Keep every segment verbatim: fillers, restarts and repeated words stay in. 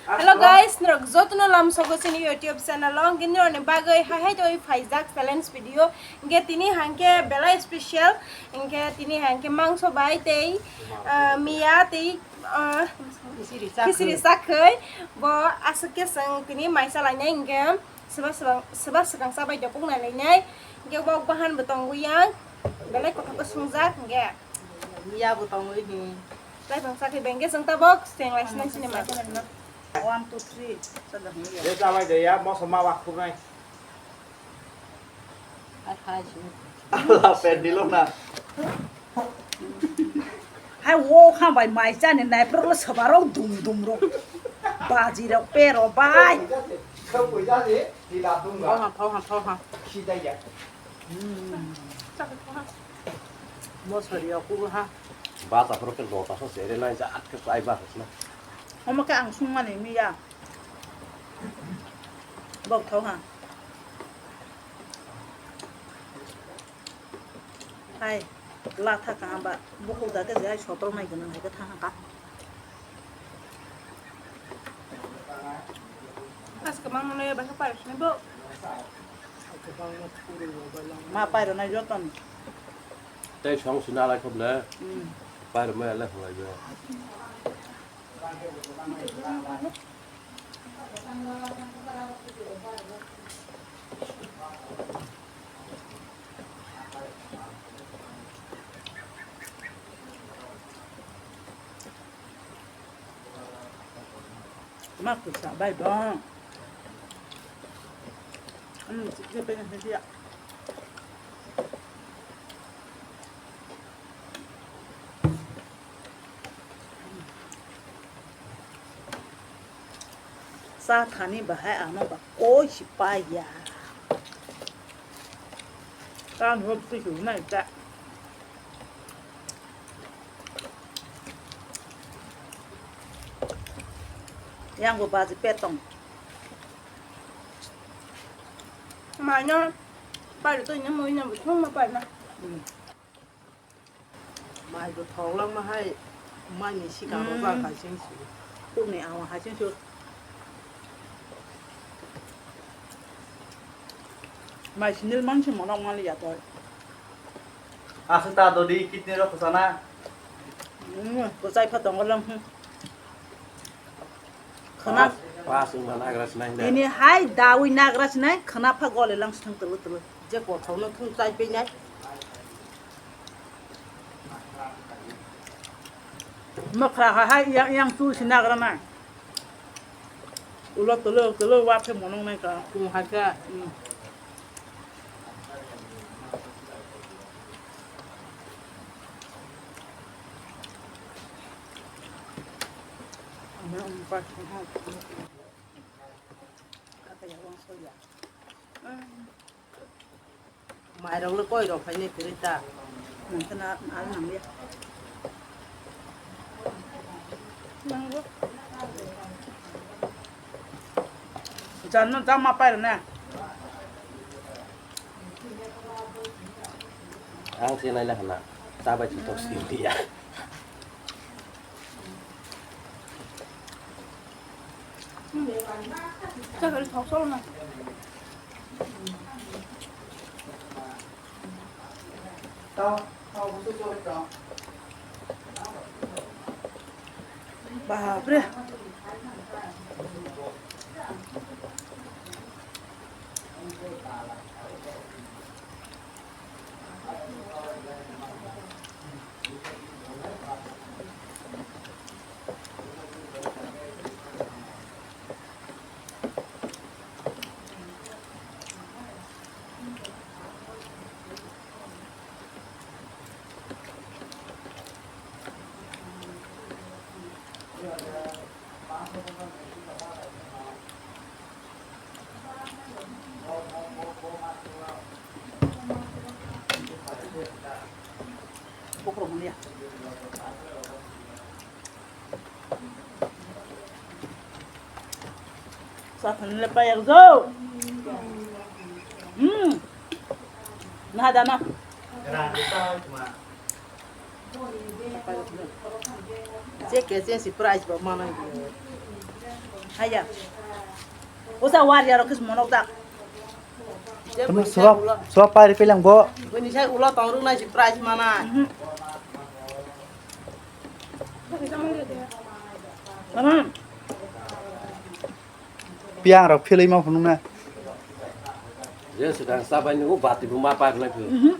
Hello guys, norok jotono lamsogo chini YouTube channel o, hwnkhe norokni bagwi hai hai tei phaijak challenge video. Hwnkhe tini hwnkhe belai special, hwnkhe tini hwnkhe mangso bai tei, ah, miya tei, ah, khichiri chakhwi. Bo aswk khe chwng tini mai chalainai hwnkhe swba swbang, swba swkang chabai dopung nai lainai. Hwnkhe bo bahan bo tongwi yang, belai kothok khe sungjak hwnkhe. Miya bo tongwi hi. Tei bangsa khe bengke chwng tabok, cheng lai sinai sinai ma. One, two, three. Sada hung ya. Ye chamai de ya, moso ma wa khurnai. Hai, hai, sini. Allah, pendilo na. Hai, wo kha bai mai chani nai pro lo sabarok dum dum ro. Baji rok pero bai. Kau kau jadi, di ladung. Thau ha, thau ha, thau ha. Sidai ya. Mosori o kugo ha. Bata phoro khe nota so sere nai ja atkhe kwlai ba hosna. Omo khe ang sungmani miya. Bok thau ha. Hai, latha kaham ba. Bukhuk da khe je hai sotol mai gwnang hai khe tha ha ka. As kwbangma no ya bai khe pairok sini bo. Ma pairok nai joto ni. Tei song sina lai khop le. Hmm. Pairok mai le halai be. Ma kwsa bai bo. Ani sikhe pe na ya. Sa thani bahai ano ba koi si pa ya. Kan hop si su nai ta. Yang bo baji petong. Maino pai to ina mo ina bo thong ma pai na. Hmm. Mai bo thok lang ma hai. Mai ni sikang ro ba hai sing su. Tuk ni awa hai sing su. Mai sinil man si monok mali ya to. Aswk ta dodi kidney rok kwchana. Hmm, kwchai pha tongo lang. Hmm. Khwna. Pas, pas wngkha nagra sinai de. Tini hai dawi nagra sinai, khwna pha gole lang sithang tulu tulu. Je kothok no thung chai pe nai. Mokra ha hai yang, yang tu si nagra nai. Ulo tulu, tulu wa phe monong nai ka. Tung ha ka. Hmm. Mairok le koi rok phainai kwrwi ta. Nang khna al nang ya. Nang bo. Jan no jama pai rw na. Ang se nai le hana. Ta bai thok si ya. Chakri thok sol na. Bapre. Bukrok manya. Sa thani le payak jo. Hmm. Nah, dana. Je ke je si price ba mana. Haya. Usa war yaro kis monok dak. Tamo suwa, suwa pari pelang bo. Bini sai ulo tong rung nai si price mana. Mhm. Tamam. Piang rok philwi ma phunukna. Je sedang sabai nunggu bati buma pai belai philwi. Mhm.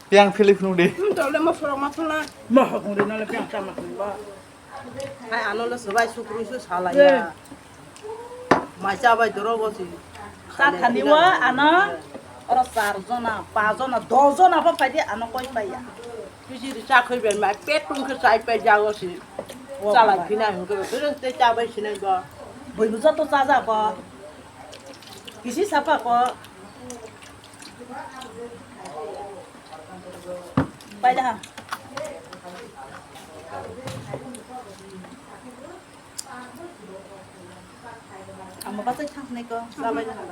Piang philwi phunuk di. Hmm, tole mo sorok ma phunukna. Ma hokong di nole piang sama phunukba. Hai ano le sabai sukrui su salai ya. Mai chabai doro bo si. Sa thani wa ano oro char jona, pas jona, dos jona pho phaidi ano koi pai ya. Kisi ri chakhoi bai mai pet tung khe chai pai jago si. Chalai phina hingke bere te chabai sinai go. Boi buja to chaja ko. Kisi sapa ko. Pai da ha. Ang mabasai thang nai ko. Chabai da ha.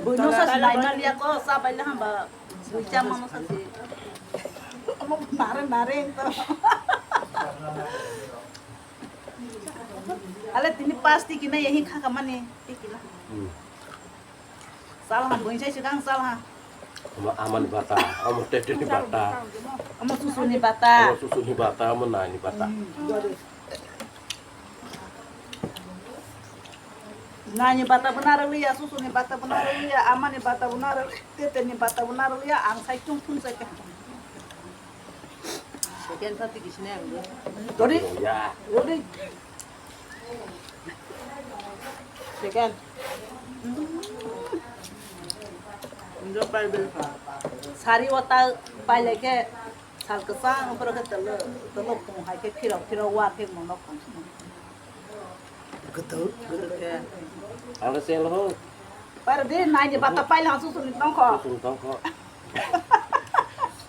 Buino sa sinai ma liya ko, sa bai la hamba. Bui cha mano sa si. Omo nare nare to. Ale tini pas tiki na yahi kha kamani tiki na. Hmm. Sal ha buin sai sikang sal ha. Omo amani bata, omo teteni bata. Omo susuni bata. Omo susuni bata, omo nani bata. Hmm. Nani bata bo narwkliya, susuni bata bo narwkliya, amani bata bo narwk, teteni bata bo narwkliya, ang sai tung thung sai kha. Second sa tiki sini ang. Dori. Ya. Dori. Second. Enjoy pai bel. Sari wata pai leke sal kesang, pura ke telo, telo pung hai ke phirok, phirok wa ke monok. Guduk, guduk ya. Ang sel ho. Par di nai ni bata pai lang susu ni tongkho. Susu ni tongkho.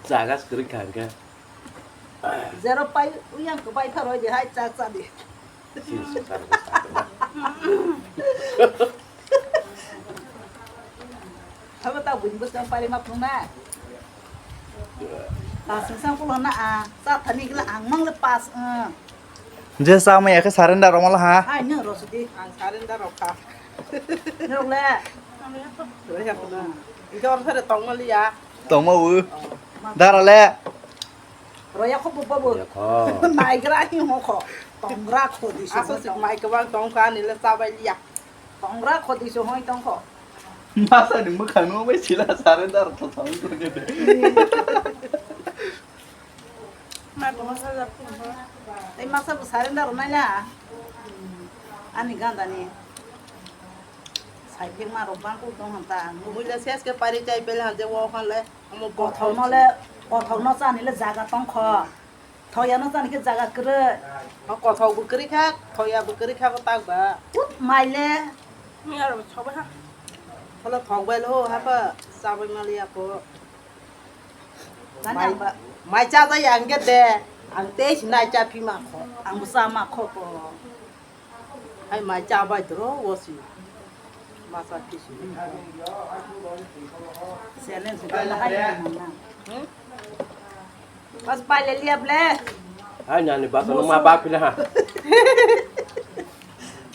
Jaga skri khangka. Zero pai uyang ko pai pharo di hai cha cha di. Sis, kar ko sa. Habo ta bun bus kan pari ma phung na. Pas sang pulo na a, sa thani gila ang mang le pas. Je sa ma ya ke surrender rong la ha. Hai nang rosidi. Ang surrender rok kha. Nang le. Roya ko na. Jor sare tong ma liya. Tong ma u. Dara le. Roya ko bu bu. Roya ko. Nai gra hi ho ko. Tong gra ko di. Aso si mai ko bang tong kha ni le sa bai liya. Tongra khodi so hoi tongkho. Masa ni mwkhang no bai sila surrender to thang to ke de. Ma ko masa ja ko. Tei masa bo surrender nai la. Ani ganda ni. Sai phik ma rok bang ko tong han ta. Mui la ses ke pari chai pel han je wo han le. Amo kothok no le, kothok no chani le jaga tongkho. Thoya no chani khe jaga kwrwi. O kothok bo kwrwi kha, thoya bo kwrwi kha, bo tak ba. Ut mai le. Ni aro sobo ha. Thola thok bai lo ha pa, chabai ma liya ko. Nani mai, ang ba. Mai cha ja yang ge de. Ang tei sinai cha phi ma kho. Ang bo cha ma kho ko. Hai mai cha bai dro wo si. Masa kisi. Selen se la hai na. Hmm? Pas pai le liap le. Hai nani basa no ma ba pina ha.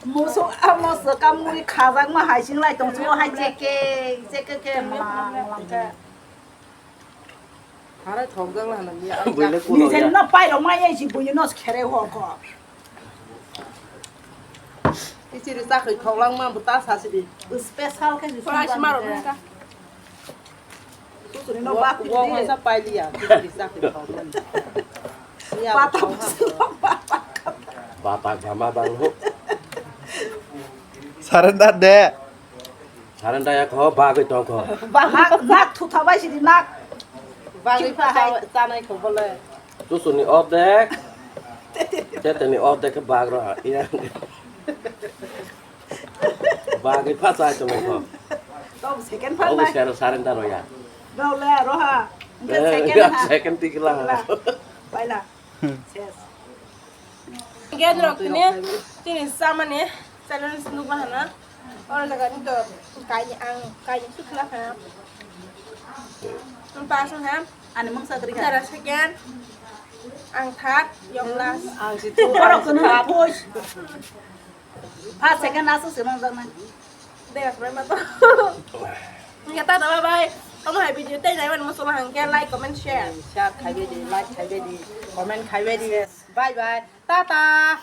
Musu amo se kamui khajak ma hai sing lai tong su hai cheke cheke ke ma ma ke. Harai thokjak la hwnwi ang buino jak. Kulo ya. Nijen no pairok ma ye si buino no khere ho ko. Kichiri chakri thoklang ma bo ta sasi di. Special khe si. Price ma rok nang ka. Kusuni no ba wo kiri. Wo sa pai liya. Kichiri chakri thoklang. Pata. Bata gama bang ho. Surrender de. Surrender ya kho, bagwi tong kho. Ba, nak, nak thutha bai sidi nak. Bagwi pha hai chanai kho bole. Susuni ordek. Teteni ordek khe bag ro ha. Iya. Bagwi pha chai tong kho. To second pha. Obo nai. Surrender ro ya. Dole ro ha. Second ha. Second tikla. Baila. Ses. Gen rok tini, tini samani challenge nukma hana. Oro jaga ni to kaini ang, kaini sukla hana. Ang pass wngkha. Ani mungsa kwrwi kha. Dara second. Ang third, yang last. Ang si tu, ang si third. First, second, aswk se nangjaknai. Dega sumai ma to. Hingke tata, bye bye. Omo hai video tei nai mani muchungma hingke like, comment, share. Share khaibai di, like khaibai di, comment khaibai di. Bye bye. Tata.